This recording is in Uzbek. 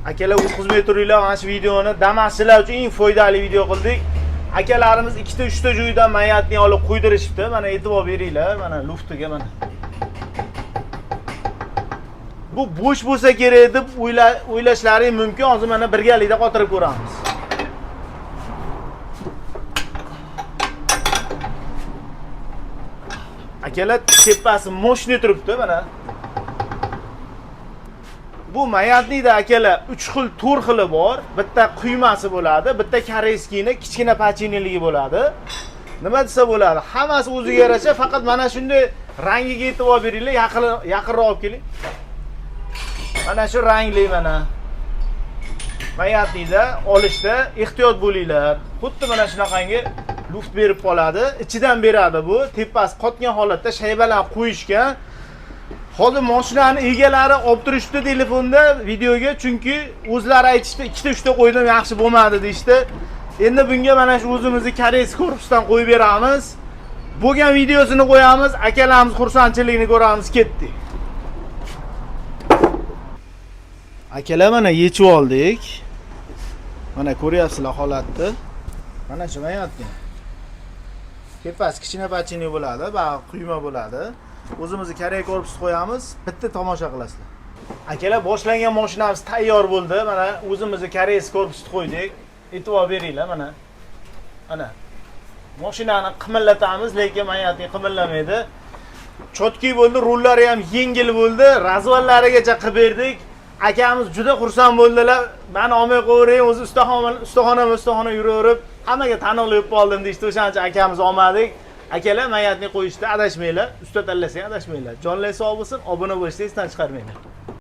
Akalar, o'tkazmay turinglar mana shu videoni. Damaschilar uchun eng foydali video qildik. Akalarimiz ikkita, uchta joydan mayatni olib qo'ydirishibdi. Mana e'tibor beringlar, mana luftiga mana. Bu bo'sh bo'lsa kerak deb o'ylashlaring mumkin. Hozir mana birgalikda qotirib ko'ramiz. Akalar, tepasi moshina turibdi mana. Bu mayatlikda akalar 3 xil, 4 xili bor. Bitta quymasi bo'ladi, bitta koreyskiyni kichkina pachiniligi bo'ladi. Nima desa bo'ladi? Hammasi o'ziga yarasha, faqat mana shunday rangiga e'tibor beringlar, yaqin yaqinroq olib keling. Mana shu rangli mana. Mayatlikda olishda ehtiyot bo'linglar. Xuddi mana shunaqangi luft berib qoladi, ichidan beradi bu. Tepasi qotgan holatda shaybalar qo'yishgan. Hozir mashinani egalari olib turishdi telefonda videoga, chunki o'zlari aytishdi, ikkita uchta qo'ydim, yaxshi bo'lmadi deyishdi. Endi bunga mana shu o'zimizni koreys korpusdan qo'yib beramiz. Bo'lgan videosini qo'yamiz, akalarimiz xursandchiligini ko'ramiz, ketdik. Akalar, mana yechib oldik. Mana ko'ryapsizlar holatni. Mana shu mayatni. Tepasi kichkina pachini bo'ladi, bag'i quyma bo'ladi. O'zimizni koreya korpus qo'yamiz, bitta tomosha qilasizlar. Akalar, boshlangan mashinamiz tayyor bo'ldi. Mana o'zimizni koreys korpusni qo'ydik. E'tibor beringlar mana. Mana. Mashinani qimillatamiz, lekin mayatni qimillamaydi. Chotki bo'ldi, rullari ham yengil bo'ldi, razvallarigacha qilib berdik. Akamiz juda xursand bo'ldilar. Mani olmay qo'yavering, o'zi ustaxona ustaxona yuraverib, hammaga taniqli bo'lib qoldim deyishdi. O'shaning uchun akamiz olmadik. Akalar, mayatni qo'yishda adashmanglar, usta tanlasang adashmanglar. Jonlar sog' bo'lsin, obuna bo'lishni esdan chiqarmanglar.